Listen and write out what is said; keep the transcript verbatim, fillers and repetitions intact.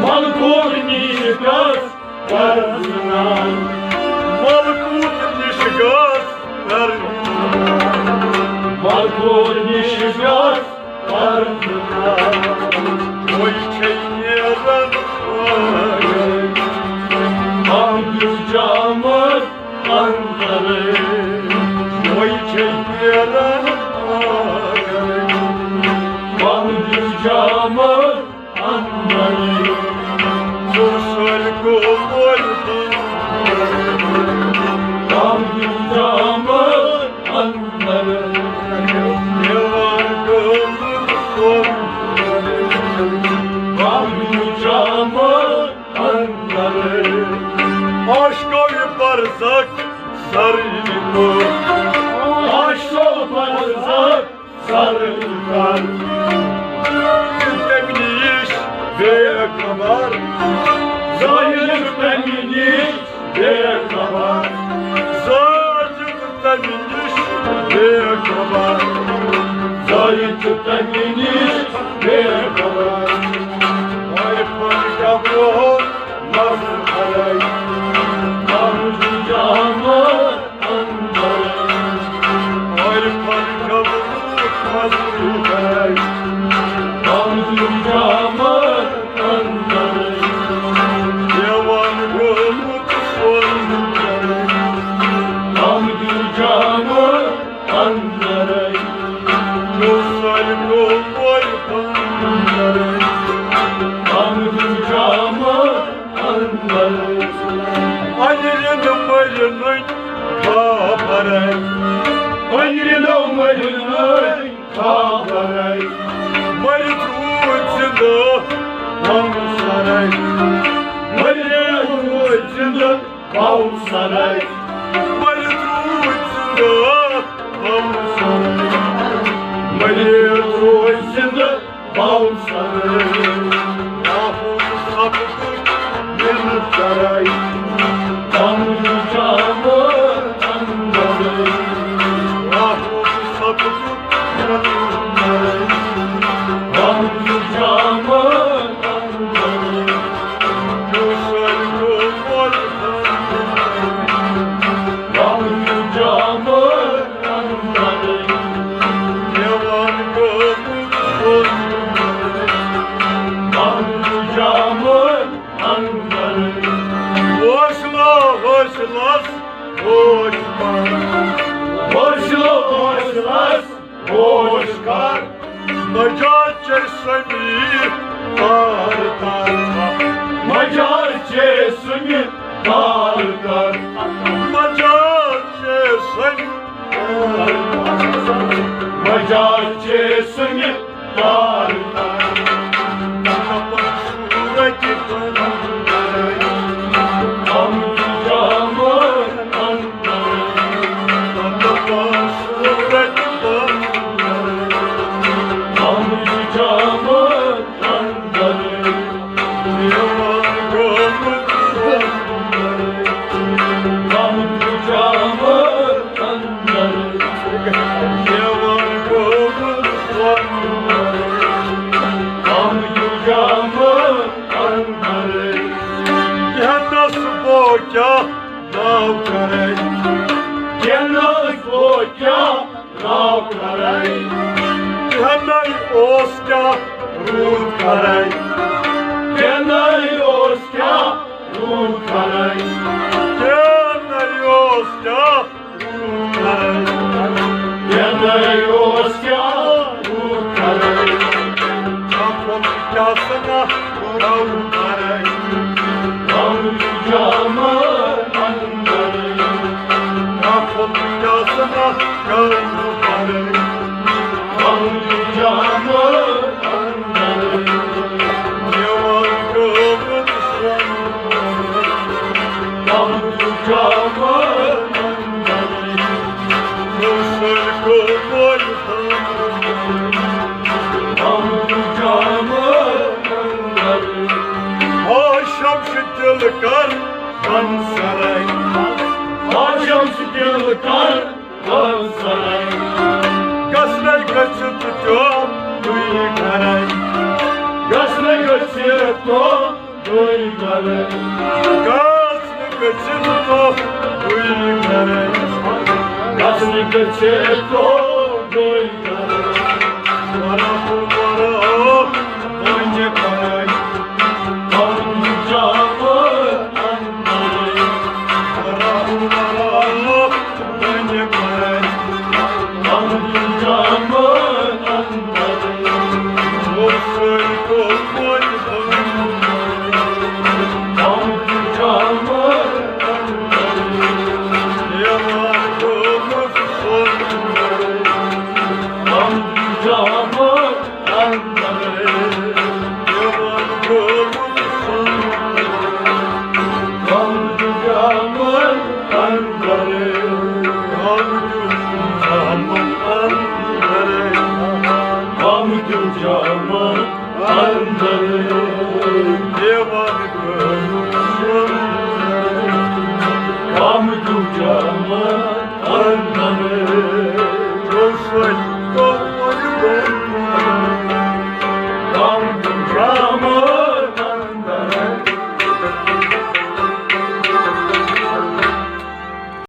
ملکوت نِش گژھ کرزٕنان۔ ملکوت نِش گژھ کرزٕنان۔ ملکوت نِش گژھ کرزٕنان۔ وۄنۍ چھے نیران پاگل۔ بہٕ دیُت جامہٕ اندرے۔ وۄنۍ چھے نیران پاگل۔ بہٕ دیُت جامہٕ اندرے۔ ژٕ سٲلۍ گوٚو مٲلۍ۔ بہٕ دیُت جامہٕ اندرے۔ دیوار گوٚمُت سۄن۔ بہٕ دیُت جامہٕ اندرے۔ عاشقو یہِ برزخ سرٕے کوٚر۔ عاشقو برزخ سرٕے کوٚر۔ تَمہِ نِش بے خبر۔ زٲہِد چھُ تَمہِ نِش بے خبر۔ زٲہِد چھُ تَمہِ نِش بے خبر۔ زٲہِد چھُ تَمہِ نِش بے خبر۔ عارفن کیٛاہ گوٚو مزٕ کھرے۔ اَمُن جامہٕ اندرے۔ عارفن کیٛاہ گوٚو مزٕ کھرے۔ اَمُن جامہٕ اندرے۔ دیوان گوٚمُت سۄن۔ اَمُن جامہٕ اندرے۔ سٲلۍ گوٚو مٲلۍ اندرے۔ اَمُن جامہٕ اندرے۔ اَنہِ رِنٛدٕ مٔرۍ نٔنۍ خبرے۔ اَنہِ رِنٛدٕ مٔرۍ نٔنۍ خبرے۔ مٔرِتھ روٗدۍ زِنٛدٕ ہمسرے۔ مٔرِتھ روٗدۍ زِنٛدٕ ہمسرے۔ مٔرِتھ روٗدۍ زِنٛدٕ ہمسرے۔ مٔرِتھ روٗدۍ زِنٛدٕ ہمسرے۔ راہُل سپدُن مِنت کرے۔ اَمُن جامہٕ اندرے۔ راہُل سپدُن مِنت کرے۔ اَمُن جامہٕ اندرے۔ حوصلہٕ حوصلس ہوش کر۔ حوصلہٕ حوصلس ہوش کر۔ مجال چے سمی تار تار۔ مجال چے سمی تار تار۔ مجال چے سمی تار تار۔ مجال چے سمی تار تار۔ صورت بنائی۔ ہم جامہ اندر۔ صورت بنائی۔ ہم جامہ اندر۔ دیوان گوٚمُت اندر۔ ہم جامہ اندر۔ دیوان گوٚمُت اندر۔ ہم جامہ اندر۔ کینس بو کیا ناو کرے۔ کینس بو کیا ناو کرے۔ کینائی اوس کیا روٗد کرے۔ کینائی اوس کیا روٗد کرے۔ کینائی اوس کیا کینائی اوس کیا روٗد کرے۔ کفن کیا سنا گاو کرے۔ ہم جامہ اندر۔ کفن کیا سنا گاو کرے۔ ہم جامہ اندر۔ دیوان گوٚمُت سۄن۔ ہم جامہ اندر۔ ہاشم چھُ دِل کر سرے۔ ہاشم چھُ دِل کر سرے۔ گژھنے گژھِ تہٕ چوب تُہۍ گرے۔ گژھنے تو دوٚرۍ گرٕ۔ گژھ نہٕ گٔژھِتھ تو دوٚرۍ گرٕ۔ گژھ نہٕ گٔژھِتھ تو دوٚرۍ گرٕ۔ ورا ورا بنہِ بنٲے۔ پنُن جامہٕ اندرٕے۔ ورا ورا بنہِ بنٲے۔ پنُن جامہٕ اندرٕے۔